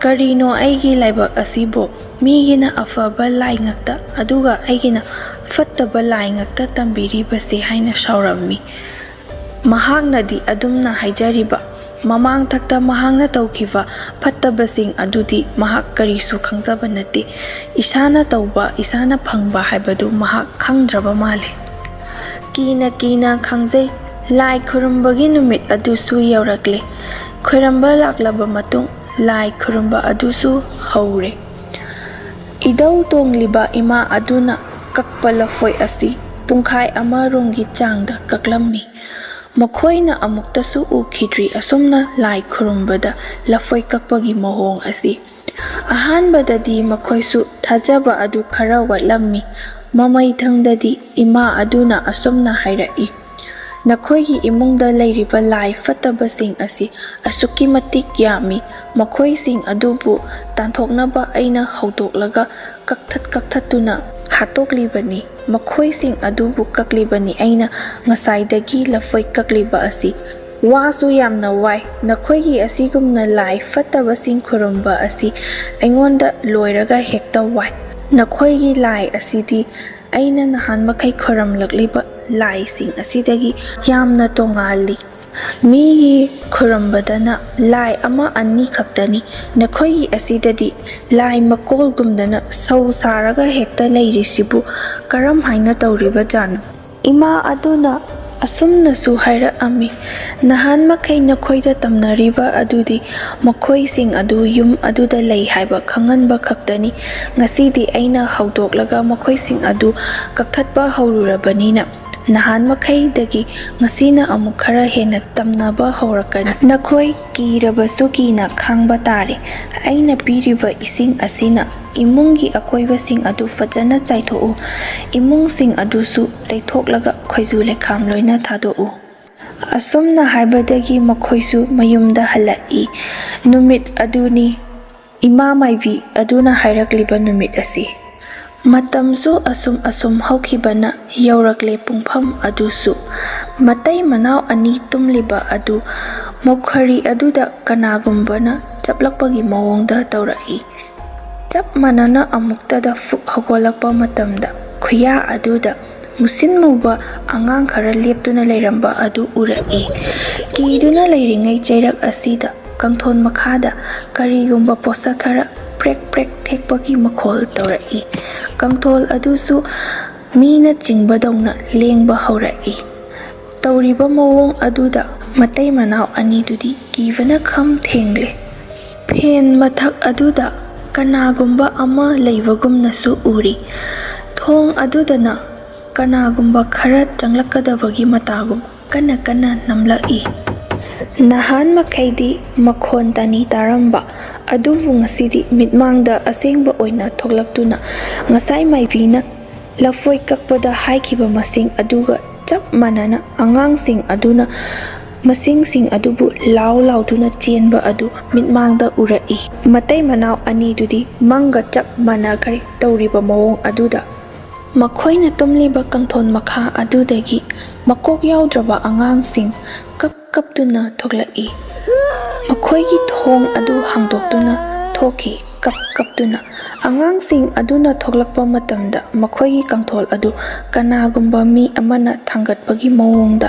"ꯀꯔꯤꯅꯣ ꯑꯩꯒꯤ ꯂꯥꯏꯕꯛ ꯑꯁꯤꯕꯨ? ꯃꯤꯒꯤꯅ ꯑꯐꯕ ꯂꯥꯏ ꯉꯥꯛꯇ, ꯑꯗꯨꯒ ꯑꯩꯒꯤꯅ ꯐꯠꯇꯕ ꯂꯥꯏ ꯉꯥꯛꯇ ꯇꯝꯕꯤꯔꯤꯕꯁꯦ?" ꯍꯥꯏꯅ ꯁꯥꯎꯔꯝꯃꯤ꯫ ꯃꯍꯥꯛꯅꯗꯤ ꯑꯗꯨꯝꯅ ꯍꯥꯏꯖꯔꯤꯕ, ꯃꯃꯥꯡꯊꯛꯇ ꯃꯍꯥꯛꯅ ꯇꯧꯈꯤꯕ ꯐꯠꯇꯕꯁꯤꯡ ꯑꯗꯨꯗꯤ ꯃꯍꯥꯛ ꯀꯔꯤꯁꯨ ꯈꯪꯖꯕ ꯅꯠꯇꯦ꯫ ꯏꯁꯥꯅ ꯇꯧꯕ, ꯏꯁꯥꯅ ꯐꯪꯕ ꯍꯥꯏꯕꯗꯨ ꯃꯍꯥꯛ ꯈꯪꯗ꯭ꯔꯕ ꯃꯥꯜꯂꯦ꯫ ꯀꯤꯅ ꯀꯤꯅ ꯈꯪꯖꯩ꯫ ꯂꯥꯏ ꯈꯨꯔꯨꯝꯕꯒꯤ ꯅꯨꯃꯤꯠ ꯑꯗꯨꯁꯨ ꯌꯧꯔꯛꯂꯦ꯫ ꯈꯣꯏꯔꯝꯕ ꯂꯥꯛꯂꯕ ꯃꯇꯨꯡ ꯂꯥꯏ ꯈꯨꯔꯨꯝꯕ ꯑꯗꯨꯁꯨ ꯍꯧꯔꯦ꯫ ꯏꯙꯧ ꯇꯣꯡꯂꯤꯕ ꯏꯃꯥ ꯑꯗꯨꯅ ꯀꯛꯄ ꯂꯐꯣꯏ ꯑꯁꯤ ꯄꯨꯡꯈꯥꯏ ꯑꯃ ꯔꯣꯝꯒꯤ ꯆꯥꯡꯗ ꯀꯛꯂꯝꯃꯤ꯫ ꯃꯈꯣꯏꯅ ꯑꯃꯨꯛꯇꯁꯨ ꯎꯈꯤꯗ꯭ꯔꯤ ꯑꯁꯨꯝꯅ ꯂꯥꯏ ꯈꯨꯔꯨꯝꯕꯗ ꯂꯐꯣꯏ ꯀꯛꯄꯒꯤ ꯃꯑꯣꯡ ꯑꯁꯤ꯫ ꯑꯍꯥꯟꯕꯗꯗꯤ ꯃꯈꯣꯏꯁꯨ ꯊꯥꯖꯕ ꯑꯗꯨ ꯈꯔ ꯋꯥꯠꯂꯝꯃꯤ꯫ ꯃꯃꯩꯊꯪꯗꯗꯤ ꯏꯃꯥ ꯑꯗꯨꯅ ꯑꯁꯨꯝꯅ ꯍꯥꯏꯔꯛꯏ, "ꯅꯈꯣꯏꯒꯤ ꯏꯃꯨꯡꯗ ꯂꯩꯔꯤꯕ ꯂꯥꯏ ꯐꯠꯇꯕꯁꯤꯡ ꯑꯁꯤ ꯑꯁꯨꯛꯀꯤ ꯃꯇꯤꯛ ꯌꯥꯝꯃꯤ꯫ ꯃꯈꯣꯏꯁꯤꯡ ꯑꯗꯨꯕꯨ ꯇꯥꯟꯊꯣꯛꯅꯕ ꯑꯩꯅ ꯍꯧꯗꯣꯛꯂꯒ ꯀꯛꯊꯠ ꯀꯛꯊꯠꯇꯨꯅ ꯍꯥꯠꯇꯣꯛꯂꯤꯕꯅꯤ꯫ ꯃꯈꯣꯏꯁꯤꯡ ꯑꯗꯨꯕꯨ ꯀꯛꯂꯤꯕꯅꯤ ꯑꯩꯅ ꯉꯁꯥꯏꯗꯒꯤ ꯂꯐꯣꯏ ꯀꯛꯂꯤꯕ ꯑꯁꯤ꯫ ꯋꯥꯁꯨ ꯌꯥꯝꯅ ꯋꯥꯏ꯫ ꯅꯈꯣꯏꯒꯤ ꯑꯁꯤꯒꯨꯝꯅ ꯂꯥꯏ ꯐꯠꯇꯕꯁꯤꯡ ꯈꯨꯔꯨꯝꯕ ꯑꯁꯤ ꯑꯩꯉꯣꯟꯗ ꯂꯣꯏꯔꯒ ꯍꯦꯛꯇ ꯋꯥꯏ꯫ ꯅꯈꯣꯏꯒꯤ ꯂꯥꯏ ꯑꯁꯤꯗꯤ ꯑꯩꯅ ꯅꯍꯥꯟ ꯃꯈꯩ ꯈꯨꯔꯨꯝꯂꯛꯂꯤꯕ ꯂꯥꯏꯁꯤꯡ ꯑꯁꯤꯗꯒꯤ ꯌꯥꯝꯅ ꯇꯣꯉꯥꯜꯂꯤ꯫ ꯃꯤꯒꯤ ꯈꯨꯔꯨꯝꯕꯗꯅ ꯂꯥꯏ ꯑꯃ ꯑꯅꯤ ꯈꯛꯇꯅꯤ꯫ ꯅꯈꯣꯏꯒꯤ ꯑꯁꯤꯗꯗꯤ ꯂꯥꯏ ꯃꯀꯣꯜꯒꯨꯝꯗꯅ ꯁꯧ ꯁꯥꯔꯒ ꯍꯦꯛꯇ ꯂꯩꯔꯤꯁꯤꯕꯨ ꯀꯔꯝ ꯍꯥꯏꯅ ꯇꯧꯔꯤꯕꯖꯥꯠꯅꯣ?" ꯏꯃꯥ ꯑꯗꯨꯅ ꯑꯁꯨꯝꯅꯁꯨ ꯍꯥꯏꯔꯛꯑꯝꯃꯤ, "ꯅꯍꯥꯟ ꯃꯈꯩ ꯅꯈꯣꯏꯗ ꯇꯝꯅꯔꯤꯕ ꯑꯗꯨꯗꯤ ꯃꯈꯣꯏꯁꯤꯡ ꯑꯗꯨ ꯌꯨꯝ ꯑꯗꯨꯗ ꯂꯩ ꯍꯥꯏꯕ ꯈꯪꯍꯟꯕ ꯈꯛꯇꯅꯤ꯫ ꯉꯁꯤꯗꯤ ꯑꯩꯅ ꯍꯧꯗꯣꯛꯂꯒ ꯃꯈꯣꯏꯁꯤꯡ ꯑꯗꯨ ꯀꯛꯊꯠꯄ ꯍꯧꯔꯨꯔꯕꯅꯤꯅ, ꯅꯍꯥꯟ ꯃꯈꯩꯗꯒꯤ ꯉꯁꯤꯅ ꯑꯃꯨꯛ ꯈꯔ ꯍꯦꯟꯅ ꯇꯝꯅꯕ ꯍꯧꯔꯛꯀꯅꯤ꯫ ꯅꯈꯣꯏ ꯀꯤꯔꯕꯁꯨ ꯀꯤꯅ ꯈꯥꯡꯕ ꯇꯥꯔꯦ꯫ ꯑꯩꯅ ꯄꯤꯔꯤꯕ ꯏꯁꯤꯡ ꯑꯁꯤꯅ ꯏꯃꯨꯡꯒꯤ ꯑꯀꯣꯏꯕꯁꯤꯡ ꯑꯗꯨ ꯐꯖꯅ ꯆꯥꯏꯊꯣꯛꯎ꯫ ꯏꯃꯨꯡꯁꯤꯡ ꯑꯗꯨꯁꯨ ꯇꯩꯊꯣꯛꯂꯒ ꯈꯣꯏꯖꯨ ꯂꯩꯈꯥꯝ ꯂꯣꯏꯅ ꯊꯥꯗꯣꯛꯎ꯫" ꯑꯁꯨꯝꯅ ꯍꯥꯏꯕꯗꯒꯤ ꯃꯈꯣꯏꯁꯨ ꯃꯌꯨꯝꯗ ꯍꯜꯂꯛꯏ꯫ ꯅꯨꯃꯤꯠ ꯑꯗꯨꯅꯤ ꯏꯃꯥ ꯃꯥꯏꯕꯤ ꯑꯗꯨꯅ ꯍꯥꯏꯔꯛꯂꯤꯕ ꯅꯨꯃꯤꯠ ꯑꯁꯤ꯫ ꯃꯇꯝꯁꯨ ꯑꯁꯨꯝ ꯑꯁꯨꯝ ꯍꯧꯈꯤꯕꯅ ꯌꯧꯔꯛꯂꯦ ꯄꯨꯡꯐꯝ ꯑꯗꯨꯁꯨ꯫ ꯃꯇꯩ ꯃꯅꯥꯎ ꯑꯅꯤ ꯇꯨꯝꯂꯤꯕ ꯑꯗꯨ ꯃꯧꯈꯔꯤ ꯑꯗꯨꯗ ꯀꯅꯥꯒꯨꯝꯕꯅ ꯆꯞꯂꯛꯄꯒꯤ ꯃꯑꯣꯡꯗ ꯇꯧꯔꯛꯏ꯫ ꯆꯞ ꯃꯥꯟꯅꯅ ꯑꯃꯨꯛꯇꯗ ꯐꯨꯛ ꯍꯧꯒꯠꯂꯛꯄ ꯃꯇꯝꯗ ꯈꯨꯌꯥ ꯑꯗꯨꯗ ꯃꯨꯁꯤꯟ ꯃꯨꯕ ꯑꯉꯥꯡ ꯈꯔ ꯂꯦꯞꯇꯨꯅ ꯂꯩꯔꯝꯕ ꯑꯗꯨ ꯎꯔꯛꯏ꯫ ꯀꯤꯗꯨꯅ ꯂꯩꯔꯤꯉꯩ ꯆꯩꯔꯛ ꯑꯁꯤꯗ ꯀꯪꯊꯣꯟ ꯃꯈꯥꯗ ꯀꯔꯤꯒꯨꯝꯕ ꯄꯣꯠꯁꯛ ꯈꯔ ꯄ꯭ꯔꯦꯛ ꯄ꯭ꯔꯦꯛ ꯊꯦꯛꯄꯒꯤ ꯃꯈꯣꯜ ꯇꯧꯔꯛꯏ꯫ ꯀꯪꯊꯣꯜ ꯑꯗꯨꯁꯨ ꯃꯤꯅ ꯆꯤꯡꯕꯗꯧꯅ ꯂꯦꯡꯕ ꯍꯧꯔꯛꯏ꯫ ꯇꯧꯔꯤꯕ ꯃꯑꯣꯡ ꯑꯗꯨꯗ ꯃꯇꯩ ꯃꯅꯥꯎ ꯑꯅꯤꯗꯨꯗꯤ ꯀꯤꯕꯅ ꯈꯝ ꯊꯦꯡꯂꯦ꯫ ꯐꯦꯟ ꯃꯊꯛ ꯑꯗꯨꯗ ꯀꯅꯥꯒꯨꯝꯕ ꯑꯃ ꯂꯩꯕꯒꯨꯝꯅꯁꯨ ꯎꯔꯤ꯫ ꯊꯣꯡ ꯑꯗꯨꯗꯅ ꯀꯅꯥꯒꯨꯝꯕ ꯈꯔ ꯆꯪꯂꯛꯀꯗꯕꯒꯤ ꯃꯇꯥꯒꯨꯝ ꯀꯟꯅ ꯀꯟꯅ ꯅꯝꯂꯛꯏ꯫ ꯅꯍꯥꯟ ꯃꯈꯩꯗꯤ ꯃꯈꯣꯟ ꯇꯅꯤ ꯇꯥꯔꯝꯕ ꯑꯗꯨꯕꯨ ꯉꯁꯤꯗꯤ ꯃꯤꯠꯃꯥꯡꯗ ꯑꯁꯦꯡꯕ ꯑꯣꯏꯅ ꯊꯣꯛꯂꯛꯇꯨꯅ ꯉꯁꯥꯏ ꯃꯥꯏꯕꯤꯅ ꯂꯐꯣꯏ ꯀꯛꯄꯗ ꯍꯥꯏꯈꯤꯕ ꯃꯁꯤꯡ ꯑꯗꯨꯒ ꯆꯞ ꯃꯥꯟꯅꯅ ꯑꯉꯥꯡꯁꯤꯡ ꯑꯗꯨꯅ ꯃꯁꯤꯡꯁꯤꯡ ꯑꯗꯨꯕꯨ ꯂꯥꯎ ꯂꯥꯎꯗꯨꯅ ꯆꯦꯟꯕ ꯑꯗꯨ ꯃꯤꯠꯃꯥꯡꯗ ꯎꯔꯛꯏ꯫ ꯃꯇꯩ ꯃꯅꯥꯎ ꯑꯅꯤꯗꯨꯗꯤ ꯃꯪꯒ ꯆꯞ ꯃꯥꯟꯅꯈ꯭ꯔꯦ ꯇꯧꯔꯤꯕ ꯃꯑꯣꯡ ꯑꯗꯨꯗ꯫ ꯃꯈꯣꯏꯅ ꯇꯨꯝꯂꯤꯕ ꯀꯥꯡꯊꯣꯟ ꯃꯈꯥ ꯑꯗꯨꯗꯒꯤ ꯃꯀꯣꯛ ꯌꯥꯎꯗ꯭ꯔꯕ ꯑꯉꯥꯡꯁꯤꯡ ꯀꯞ ꯀꯞꯇꯨꯅ ꯊꯣꯛꯂꯛꯏ꯫ ꯃꯈꯣꯏꯒꯤ ꯊꯣꯡ ꯑꯗꯨ ꯍꯥꯡꯗꯣꯛꯇꯨꯅ ꯊꯣꯛꯈꯤ, ꯀꯞ ꯀꯞꯇꯨꯅ꯫ ꯑꯉꯥꯡꯁꯤꯡ ꯑꯗꯨꯅ ꯊꯣꯛꯂꯛꯄ ꯃꯇꯝꯗ ꯃꯈꯣꯏꯒꯤ ꯀꯥꯡꯊꯣꯜ ꯑꯗꯨ ꯀꯅꯥꯒꯨꯝꯕ ꯃꯤ ꯑꯃꯅ ꯊꯥꯡꯒꯠꯄꯒꯤ ꯃꯑꯣꯡꯗ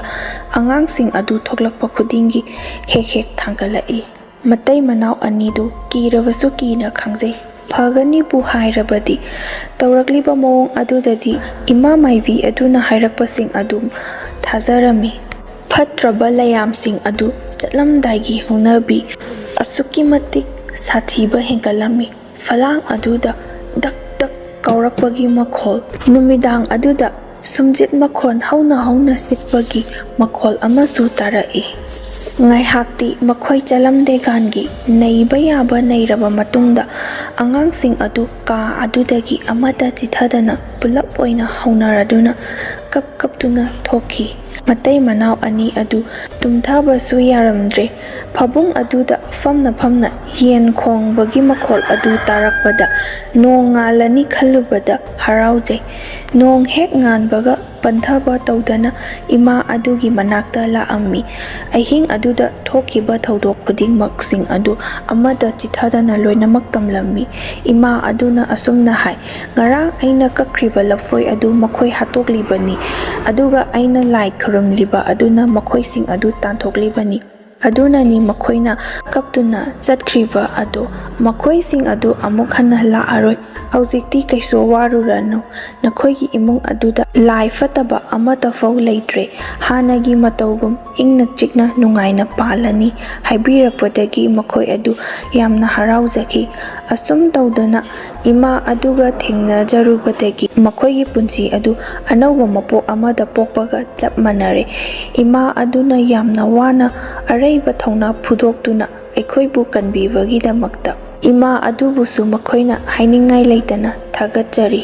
ꯑꯉꯥꯡꯁꯤꯡ ꯑꯗꯨ ꯊꯣꯛꯂꯛꯄ ꯈꯨꯗꯤꯡꯒꯤ ꯍꯦꯛ ꯍꯦꯛ ꯊꯥꯡꯒꯠꯂꯛꯏ꯫ ꯃꯇꯩ ꯃꯅꯥꯎ ꯑꯅꯤꯗꯨ ꯀꯤꯔꯕꯁꯨ ꯀꯤꯅ ꯈꯥꯡꯖꯩ꯫ ꯐꯒꯅꯤꯕꯨ ꯍꯥꯏꯔꯕꯗꯤ ꯇꯧꯔꯛꯂꯤꯕ ꯃꯑꯣꯡ ꯑꯗꯨꯗꯗꯤ ꯏꯃꯥ ꯃꯥꯏꯕꯤ ꯑꯗꯨꯅ ꯍꯥꯏꯔꯛꯄꯁꯤꯡ ꯑꯗꯨ ꯊꯥꯖꯔꯝꯃꯤ꯫ ꯐꯠꯇ꯭ꯔꯕ ꯂꯩꯌꯥꯝꯁꯤꯡ ꯑꯗꯨ ꯆꯠꯂꯝꯗꯥꯏꯒꯤ ꯍꯧꯅꯕꯤ ꯑꯁꯨꯛꯀꯤ ꯃꯇꯤꯛ ꯁꯥꯊꯤꯕ ꯍꯦꯟꯒꯠꯂꯝꯃꯤ꯫ ꯐꯂꯥꯡ ꯑꯗꯨꯗ ꯗꯛ ꯗꯛ ꯀꯥꯎꯔꯛꯄꯒꯤ ꯃꯈꯣꯜ, ꯅꯨꯃꯤꯗꯥꯡ ꯑꯗꯨꯗ ꯁꯨꯝꯖꯤꯠ ꯃꯈꯣꯟ ꯍꯧꯅ ꯍꯧꯅ ꯁꯤꯠꯄꯒꯤ ꯃꯈꯣꯜ ꯑꯃꯁꯨ ꯇꯥꯔꯛꯏ꯫ ꯉꯥꯏꯍꯥꯛꯇꯤ ꯃꯈꯣꯏ ꯆꯂꯝꯗꯦꯒꯥꯟꯒꯤ ꯅꯩꯕ ꯌꯥꯕ ꯅꯩꯔꯕ ꯃꯇꯨꯡꯗ ꯑꯉꯥꯡꯁꯤꯡ ꯑꯗꯨ ꯀꯥ ꯑꯗꯨꯗꯒꯤ ꯑꯃꯠꯇ ꯆꯤꯊꯗꯅ ꯄꯨꯂꯞ ꯑꯣꯏꯅ ꯍꯧꯅꯔꯗꯨꯅ ꯀꯞ ꯀꯞꯇꯨꯅ ꯊꯣꯛꯈꯤ꯫ ꯃꯇꯩ ꯃꯅꯥꯎ ꯑꯅꯤ ꯑꯗꯨ ꯇꯨꯝꯊꯕꯁꯨ ꯌꯥꯔꯝꯗ꯭ꯔꯦ꯫ ꯐꯃꯨꯡ ꯑꯗꯨꯗ ꯐꯝꯅ ꯐꯝꯅ ꯌꯦꯟ ꯈꯣꯡꯕꯒꯤ ꯃꯈꯣꯜ ꯑꯗꯨ ꯇꯥꯔꯛꯄꯗ ꯅꯣꯡ ꯉꯥꯜꯂꯅꯤ ꯈꯜꯂꯨꯕꯗ ꯍꯔꯥꯎꯖꯩ꯫ ꯅꯣꯡ ꯍꯦꯛ ꯉꯥꯟꯕꯒ ꯄꯟꯊꯕ ꯇꯧꯗꯅ ꯏꯃꯥ ꯑꯗꯨꯒꯤ ꯃꯅꯥꯛꯇ ꯂꯥꯛꯑꯝꯃꯤ꯫ ꯑꯍꯤꯡ ꯑꯗꯨꯗ ꯊꯣꯛꯈꯤꯕ ꯊꯧꯗꯣꯛ ꯈꯨꯗꯤꯡꯃꯛꯁꯤꯡ ꯑꯗꯨ ꯑꯃꯠꯇ ꯆꯤꯊꯗꯅ ꯂꯣꯏꯅꯃꯛ ꯇꯝꯂꯝꯃꯤ꯫ ꯏꯃꯥ ꯑꯗꯨꯅ ꯑꯁꯨꯝꯅ ꯍꯥꯏ, "ꯉꯔꯥꯡ ꯑꯩꯅ ꯀꯛꯈ꯭ꯔꯤꯕ ꯂꯐꯣꯏ ꯑꯗꯨ ꯃꯈꯣꯏ ꯍꯥꯠꯇꯣꯛꯂꯤꯕꯅꯤ, ꯑꯗꯨꯒ ꯑꯩꯅ ꯂꯥꯏ ꯈꯨꯔꯨꯝꯂꯤꯕ ꯑꯗꯨꯅ ꯃꯈꯣꯏꯁꯤꯡ ꯑꯗꯨ ꯇꯥꯟꯊꯣꯛꯂꯤꯕꯅꯤ꯫ ꯑꯗꯨꯅꯅꯤ ꯃꯈꯣꯏꯅ ꯀꯞꯇꯨꯅ ꯆꯠꯈ꯭ꯔꯤꯕ ꯑꯗꯨ꯫ ꯃꯈꯣꯏꯁꯤꯡ ꯑꯗꯨ ꯑꯃꯨꯛ ꯍꯟꯅ ꯂꯥꯛꯑꯔꯣꯏ꯫ ꯍꯧꯖꯤꯛꯇꯤ ꯀꯩꯁꯨ ꯋꯥꯔꯨꯔꯅꯨ꯫ ꯅꯈꯣꯏꯒꯤ ꯏꯃꯨꯡ ꯑꯗꯨꯗ ꯂꯥꯏ ꯐꯠꯇꯕ ꯑꯃꯠꯇ ꯐꯥꯎ ꯂꯩꯇ꯭ꯔꯦ꯫ ꯍꯥꯟꯅꯒꯤ ꯃꯇꯧꯒꯨꯝ ꯏꯪꯅ ꯆꯤꯛꯅ ꯅꯨꯡꯉꯥꯏꯅ ꯄꯥꯜꯂꯅꯤ" ꯍꯥꯏꯕꯤꯔꯛꯄꯗꯒꯤ ꯃꯈꯣꯏ ꯑꯗꯨ ꯌꯥꯝꯅ ꯍꯔꯥꯎꯖꯈꯤ꯫ ꯑꯁꯨꯝ ꯇꯧꯗꯅ ꯏꯃꯥ ꯑꯗꯨꯒ ꯊꯦꯡꯅꯖꯔꯨꯕꯗꯒꯤ ꯃꯈꯣꯏꯒꯤ ꯄꯨꯟꯁꯤ ꯑꯗꯨ ꯑꯅꯧꯕ ꯃꯄꯣꯛ ꯑꯃꯗ ꯄꯣꯛꯄꯒ ꯆꯞ ꯃꯥꯟꯅꯔꯦ꯫ ꯏꯃꯥ ꯑꯗꯨꯅ ꯌꯥꯝꯅ ꯋꯥꯅ ꯑꯔꯩꯕ ꯊꯧꯅꯥ ꯐꯨꯗꯣꯛꯇꯨꯅ ꯑꯩꯈꯣꯏꯕꯨ ꯀꯟꯕꯤꯕꯒꯤꯗꯃꯛꯇ ꯏꯃꯥ ꯑꯗꯨꯕꯨꯁꯨ ꯃꯈꯣꯏꯅ ꯍꯥꯏꯅꯤꯡꯉꯥꯏ ꯂꯩꯇꯅ ꯊꯥꯒꯠꯆꯔꯤ꯫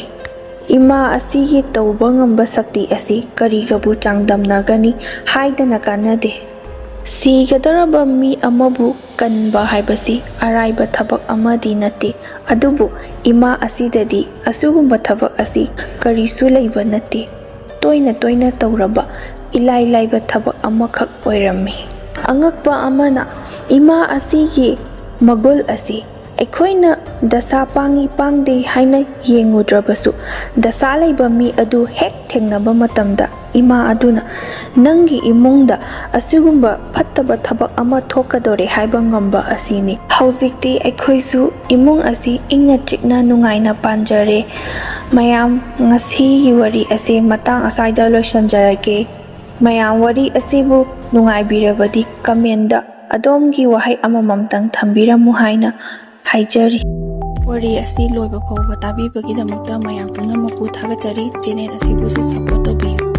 ꯏꯃꯥ ꯑꯁꯤꯒꯤ ꯇꯧꯕ ꯉꯝꯕ ꯁꯛꯇꯤ ꯑꯁꯤ ꯀꯔꯤꯒꯕꯨ ꯆꯥꯡꯗꯝꯅꯒꯅꯤ ꯍꯥꯏꯗꯅ ꯀꯥꯟꯅꯗꯦ꯫ ꯁꯤꯒꯗꯧꯔꯕ ꯃꯤ ꯑꯃꯕꯨ ꯀꯟꯕ ꯍꯥꯏꯕꯁꯤ ꯑꯔꯥꯏꯕ ꯊꯕꯛ ꯑꯃꯗꯤ ꯅꯠꯇꯦ꯫ ꯑꯗꯨꯕꯨ ꯏꯃꯥ ꯑꯁꯤꯗꯗꯤ ꯑꯁꯤꯒꯨꯝꯕ ꯊꯕꯛ ꯑꯁꯤ ꯀꯔꯤꯁꯨ ꯂꯩꯕ ꯅꯠꯇꯦ꯫ ꯇꯣꯏꯅ ꯇꯣꯏꯅ ꯇꯧꯔꯕ ꯏꯂꯥꯏ ꯂꯥꯏꯕ ꯊꯕꯛ ꯑꯃꯈꯛ ꯑꯣꯏꯔꯝꯃꯤ꯫ ꯑꯉꯛꯄ ꯑꯃꯅ, ꯏꯃꯥ ꯑꯁꯤꯒꯤ ꯃꯒꯨꯜ ꯑꯁꯤ ꯑꯩꯈꯣꯏꯅ ꯗꯁꯥ ꯄꯥꯡꯏ ꯄꯥꯡꯗꯦ ꯍꯥꯏꯅ ꯌꯦꯡꯉꯨꯗ꯭ꯔꯕꯁꯨ, ꯗꯁꯥ ꯂꯩꯕ ꯃꯤ ꯑꯗꯨ ꯍꯦꯛ ꯊꯦꯡꯅꯕ ꯃꯇꯝꯗ ꯏꯃꯥ ꯑꯗꯨꯅ ꯅꯪꯒꯤ ꯏꯃꯨꯡꯗ ꯑꯁꯤꯒꯨꯝꯕ ꯐꯠꯇꯕ ꯊꯕꯛ ꯑꯃ ꯊꯣꯛꯀꯗꯧꯔꯦ ꯍꯥꯏꯕ ꯉꯝꯕ ꯑꯁꯤꯅꯤ꯫ ꯍꯧꯖꯤꯛꯇꯤ ꯑꯩꯈꯣꯏꯁꯨ ꯏꯃꯨꯡ ꯑꯁꯤ ꯏꯪꯅ ꯆꯤꯛꯅ ꯅꯨꯡꯉꯥꯏꯅ ꯄꯥꯟꯖꯔꯦ꯫ ꯃꯌꯥꯝ, ꯉꯁꯤꯒꯤ ꯋꯥꯔꯤ ꯑꯁꯤ ꯃꯇꯥꯡ ꯑꯁ꯭ꯋꯥꯏꯗ ꯂꯣꯏꯁꯤꯟꯖꯔꯒꯦ꯫ ꯃꯌꯥꯝ, ꯋꯥꯔꯤ ꯑꯁꯤꯕꯨ ꯅꯨꯡꯉꯥꯏꯕꯤꯔꯕꯗꯤ ꯀꯃꯦꯟꯗ ꯑꯗꯣꯝꯒꯤ ꯋꯥꯍꯩ ꯑꯃꯃꯝꯇꯪ ꯊꯝꯕꯤꯔꯝꯃꯨ ꯍꯥꯏꯅ ꯍꯥꯏꯖꯔꯤ꯫ ꯋꯥꯔꯤ ꯑꯁꯤ ꯂꯣꯏꯕ ꯐꯥꯎꯕ ꯇꯥꯕꯤꯕꯒꯤꯗꯃꯛꯇ ꯃꯌꯥꯝ ꯄꯨꯝꯅꯃꯛꯄꯨ ꯊꯥꯒꯠꯆꯔꯤ꯫ ꯆꯦꯅꯦꯜ ꯑꯁꯤꯕꯨꯁꯨ ꯁꯄꯣꯔꯠ ꯇꯧꯕꯤꯌꯨ꯫